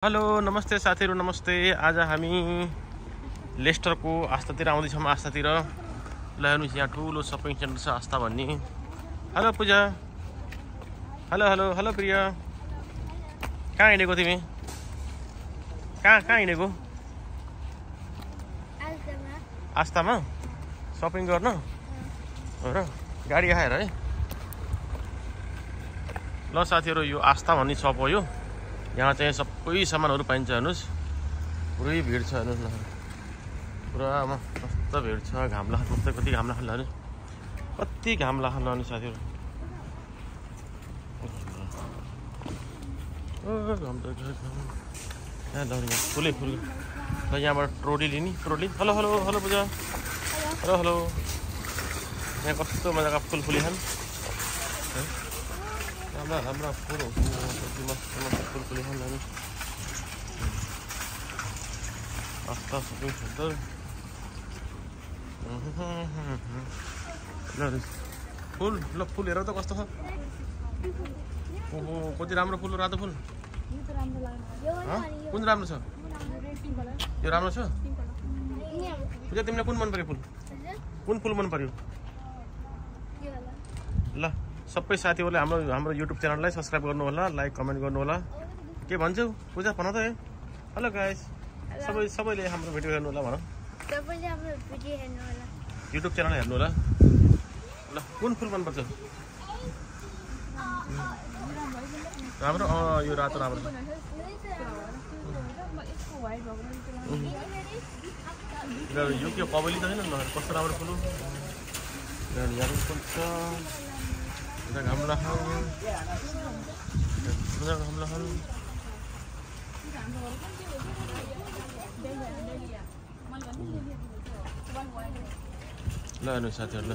Hello नमस्ते साथीहरु नमस्ते। आज हामी लेस्टरको आस्थातिर आउँदैछौँ। आस्थातिर ल हेर्नुस् यहाँ ठुलो सपिङ सेन्टर छ आस्था भन्ने। Hello Puja. Hello hello hello प्रिया। कहाँ हिँडेको तिमी? कहाँ हिँडेको? आस्थामा सपिङ गर्न हो र? गाडी आएर है। ल साथीहरु यो आस्था भन्ने सप हो। यो यहाँ चाहिँ सबै सामानहरु पाइन्छ। हेर्नुस् पुरै भिड छ। हेर्नुस् न पुरा मस्त भिड छ। घाम लाग्छ मस्त। कति घाम लाग्छ हेर्नुस् कति घाम लाग्छ नि साथीहरु। ओ घाम त यहाँ लाउने फुलै फुल। ल यहाँबाट ट्रोली लिने trolley. Hello hello hello Puja. Hello hello. यहाँ कस्तो मजाका फुल फुलिछन्। राम्रा फुल मस्त मस्त फुल फुलिछन्। हेर्नुस् आस्था सपिङ सेन्टर। फुल ल फुल हेर त कस्तो छ। ओहो कति राम्रो फुल। रातो फुल कुन राम्रो छ? यो राम्रो छ। पूजा तिमीलाई कुन मन पर्यो फुल? कुन फुल मन पर्यो? ल सबै साथीहरुले हाम्रो युट्युब च्यानललाई सब्स्क्राइब गर्नु होला, लाइक कमेन्ट गर्नु होला। के भन्छौ पूजा भन त। हेलो गाइस सबैले हाम्रो भिडियो हेर्नु होला भन। सबैले हाम्रो भिडियो हेर्नु होला, युट्युब च्यानल हेर्नु होला। ल कुन फुल मन पर्छ? राम्रो यो रातो राम्रो छ। यो के कबली त हैन न? कस्तो राम्रो फुल। यहाँ फुल छ। घाम ल हेर्नु साथीहरु ल